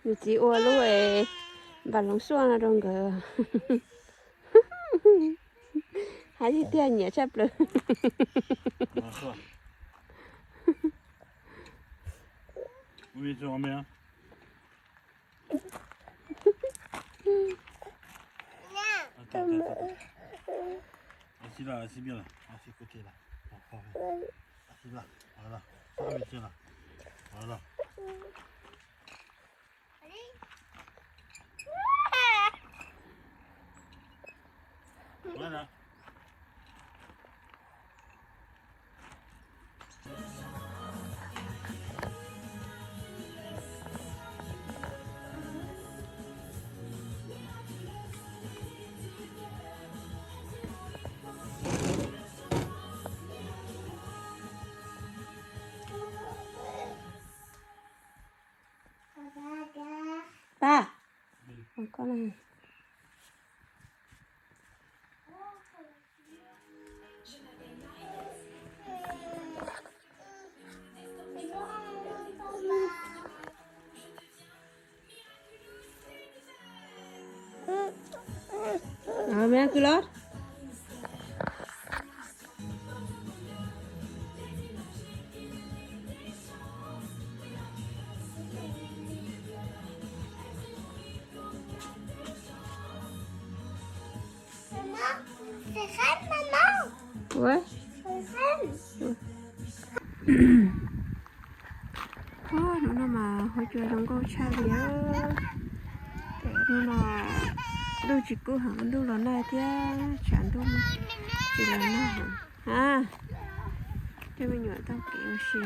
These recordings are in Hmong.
Nws txiv ua lub npam loov xuaj no rau nkawd. Hais tiag tiag nyiam tshaj plaws. Pab, Miraculous. Ua, hnub no mas huab cua zoo nkauj tshaj li. Hnub no ntuj tsis kub heev, ntuj los nag thiab tshav ntuj tsis los nag heev. A, coj me nyuam taug kev ua si.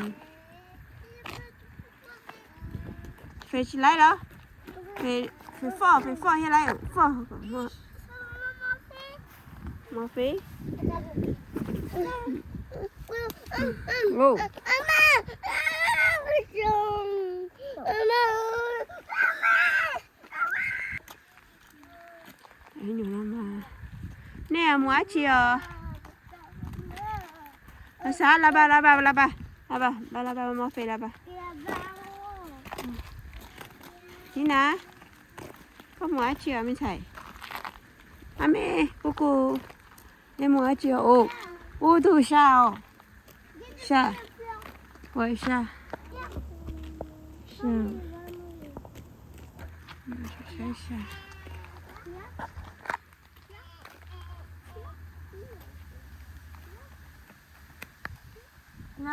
Fem tsis laib los? Fem foj, fem foj thiaj laib, foj kom muaj mov fib. Nej mus dab tsi os? Xav la ba la ba la ba la ba la ba mov fib la ba. Nina, koj mus dab tsi os me ntxhais? A me, kuv kuv, nej mus dab tsi os? Ub, tus sa os. Sa, ua sa, sa, saib sa.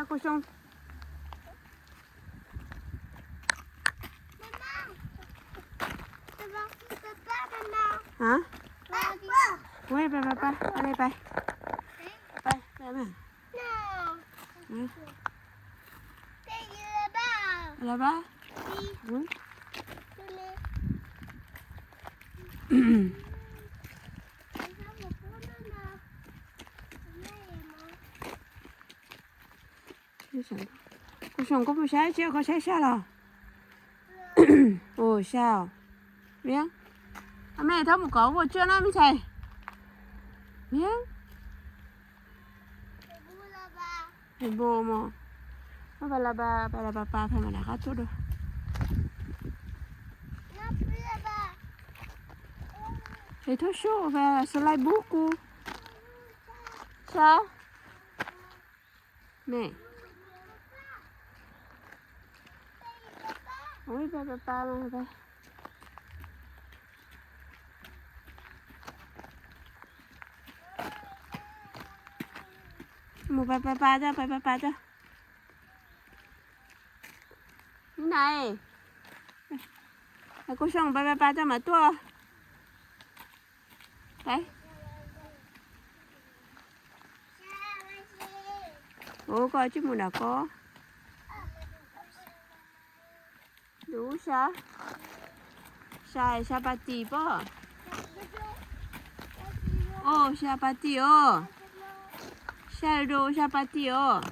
Kuv xyoo. Hả? Ui, pais, pais, pais, pais, pais. Pais, pais. Los pab. Kuv xyoo, koj mus saib tsi, koj saib sab los? Ua sab os. Miab, a me thaub mus kov vuag tsua na me ntxhais. Miab, npua mos, pab la pab, pab la pab pab, pab mas nram qab tuaj dua. Es thaub xyoo pab slide bub kuv sab. Me, ui, pab pab pab mas pab. Mus pab pab pab coj, pab pab pab coj. Nab na, kuv xyoo pab pab pab coj mas tuaj. Ua koj tsis mus nram ko. Lub sab, sab, sab pas tis pob. Os, sab pas tis os. Sab lus dos sab pas tis os.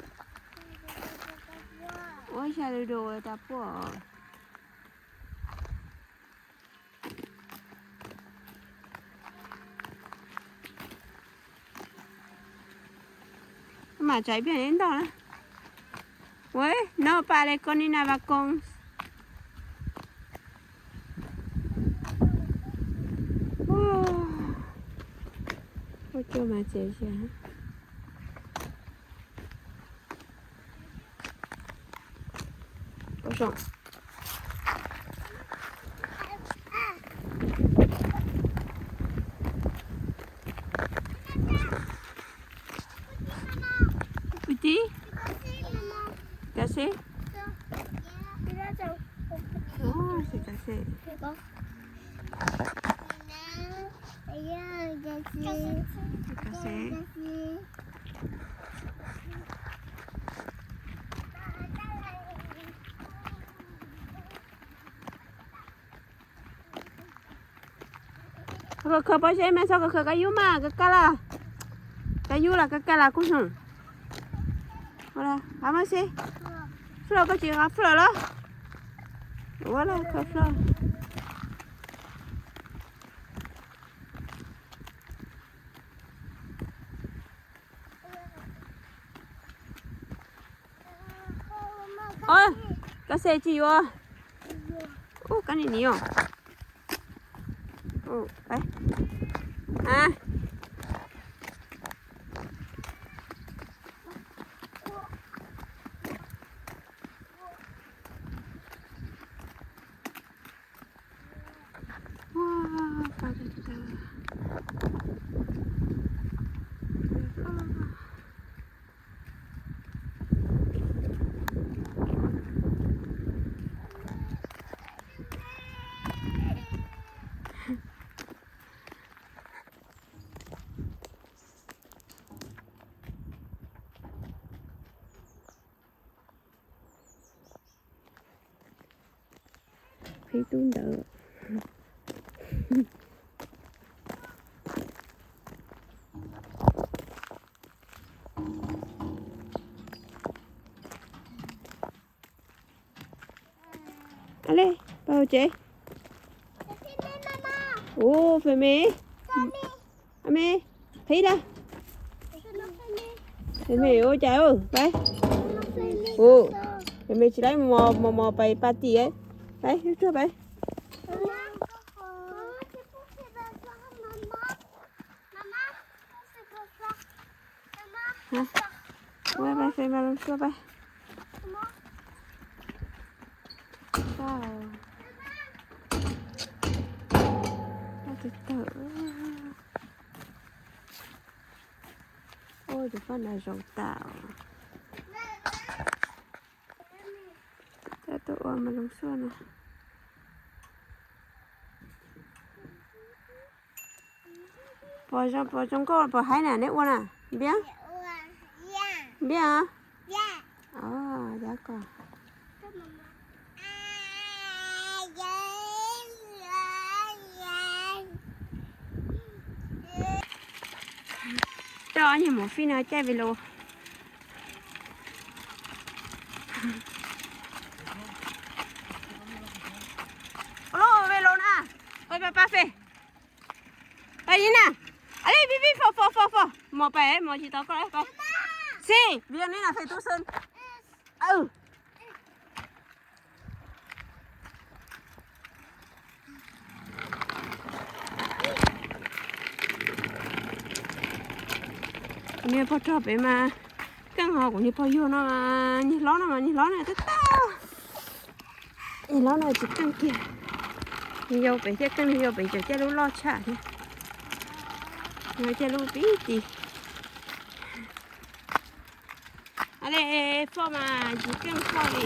Ua sab lus dos ua tas puaj. Mam tsav ib pliag ntau na. Ua no pas le ko ni na vas koo. Coj mas txias zias. Ua tib. Cov seb. Cov seb. Cov seb. Khaws pob zeb mas txhob khaws kab yub mas, kab kaj las. Kab yub los kab kaj las kuj zoo. Hab mas seb. Floj koj tsis hab floj los? Ua los khaws floj. Koj xav tsis yuav. Ub, kab nim nim os. Qhib tub ntawd. A le, pab hauv tsev. Ub, Femi. A me, qhib na. Femi ua cas pab? Ub, Femi tsis laib mos mos pais pa tim. Pab, ib tsuag pab. Ua pab Femi los suab pab. Ua tus poj niam zoo tas. Coj tuaj ua mas zoo suab na. Pom zoo, pom zoo nkauj pom haib na, neb ua na. Npiab? Npiab os? Os, yab koj. Coj ob niag mus fij no caij Velo. Ua lub Velo na. Ua pa pa fe. Pa yib na. A le, pib pib fo fo fo fo. Mos pais, mos tsis tau koj lawm. Xib, vim yog neb na fem tub xwb. Kuv niag pog rog pem mas keej, ho kuv niag pog yuag no, niag hlob no mas niag hlob no tab tag. Niag hlob no tsis keej kiag. Niag yau pem thiaj keej, niag yau pem tseem caij lub loj tshaj thiab. Niag caij lub pib ti. A le, foj mas tsis keej foj li.